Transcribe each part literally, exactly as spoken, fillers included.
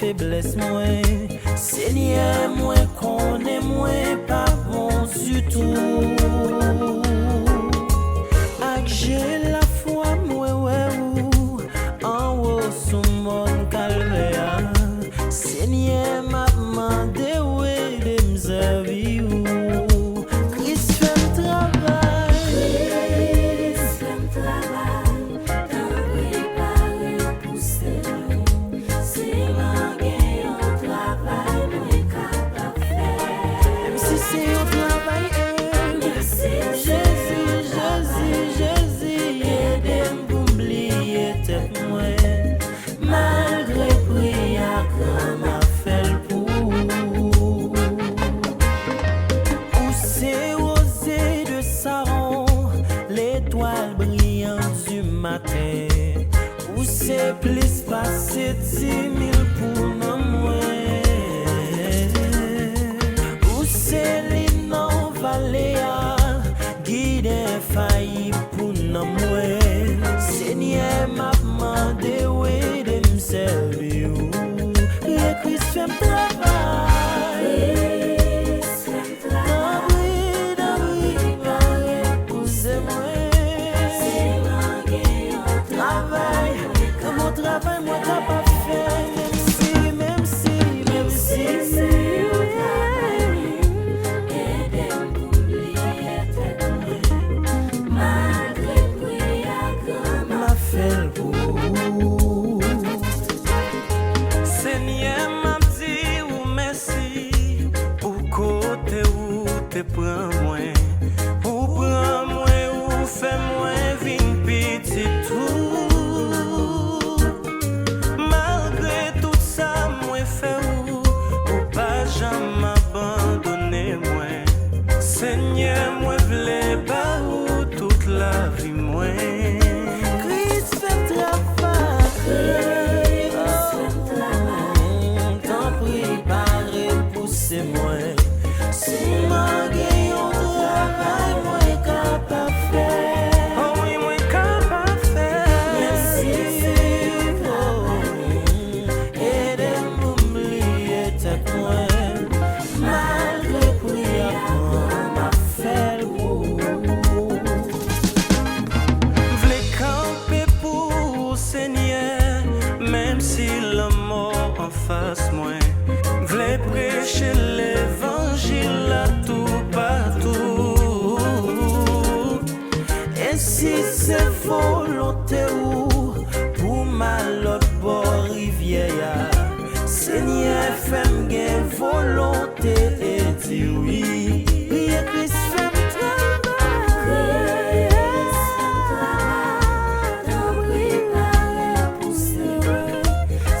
feblès mwen. Senyè, mwen konnen mwen pa bon ditou. Ak je lafwa mwen wè ou anwo sou mòn Kalvè a. Senyè, m ap mande w ede m sèvi ou. Kris fè m travay. Kris fè m travay. Tanpri pare pou se mwen. Si mwen gen yon travay mwen kapab fè. Menm si se yon travay enb. Menm si se Jezi, yon travay Jezi, Jezi, ede m pou m bliye tèt mwen. Malgre pri a gran, m ap fè l pou ou. Ou se woze de Saron, letwal briyan di maten. Ou se plis pase di mil pou nanm mwen. Ou se li nan vale a, gid enfayib pou nanm mwen. Senyè, m ap mande w ede m sèvi w. Priye Kris fè m travay. Kris fè m travay. Tanpri, tanpri, pa repouse mwen. Si mwen gen yon travay, gen yon travay mwen kapab fè, menm si, menm si, menm si se yon travay, ede m pou m bliye tèt mwen. Malgre pri a gran, m ap fè l pou ou. Senyè, m ap di ou mèsi pou kote ou te pran mwen. Ou pran mwen, ou fè mwen vin pitit ou. Malgre tout sa mwen fè ou, ou pa janm abandone mwen. Senyè, mwen vle ba ou tout lavi mwen. Kris fè m travay. Kris fè m travay. Tanpri, pa repouse mwen. Si mwen gen yon travay mwen kapab fè. O wi, mwen kapab fè. Mèsi, o. Ede m pou m bliye tèt mwen. Malgre pri a gran, m ap fè l pou ou. M vle kanpe pou ou, Senyè, menm si lanmò anfas mwen. M vle preche levanjil la toupatou. E si se volonte ou pou m al lòt bò rivyè a, Senyè, fè m gen volonte e di wi. Priye Kris fè m travay. Kris fè m travay. Tanpri, pa repouse mwen.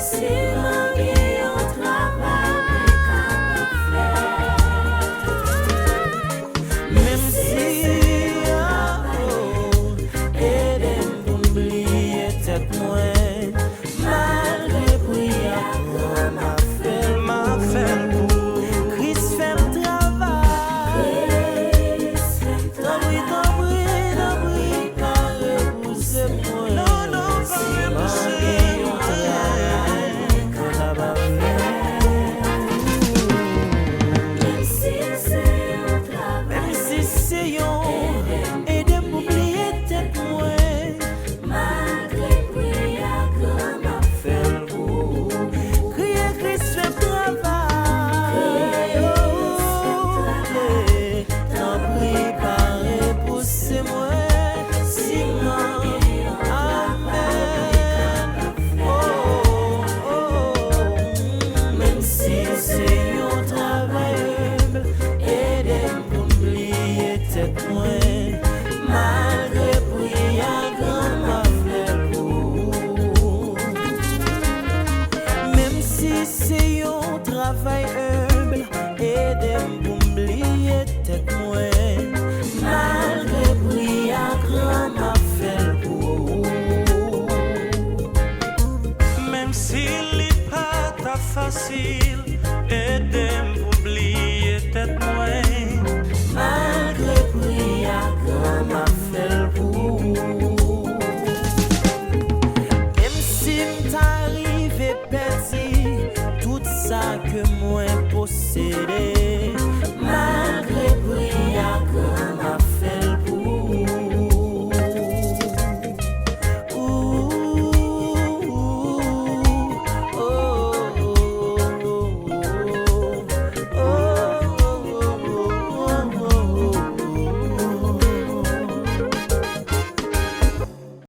Si mwen gen yon travay mwen kapab fè. Menm si, oh, ede m pou m bliye tèt mwen. Malgre pri a gran, m ap fè l, m ap fè l pou ou. Kris fè m travay. Kris fè m travay. Tanpri, tanpri, tanpri, pa repouse mwen. Non, non, pa repouse mwen. Si mwen gen yon travay, mwen kapab fè. Menm si se yon travay. Menm si se yon, ede m pou bliye tèt mwen. Malgre pri a gran, m ap fè l pou ou. Kriye Kris fè m travay. Kriye Kris fè m travay. Tanpri, pa repouse mwen. Si mwen gen yon travay, amèn. Oh, oh, oh. Menm si se yon travay enb, ede m pou m bliye tèt mwen. Malgre pri a gran, m ap fè l pou ou. Menm si se yon travay enb, ede m pou m bliye tèt mwen. Malgre pri a gran, m ap fè l pou ou. Menm si li pa ta fasil, ede m pou bliye tèt mwen. Malgre pri a gran, m ap fè l pou ou. Menm si m ta rive pèdi tede.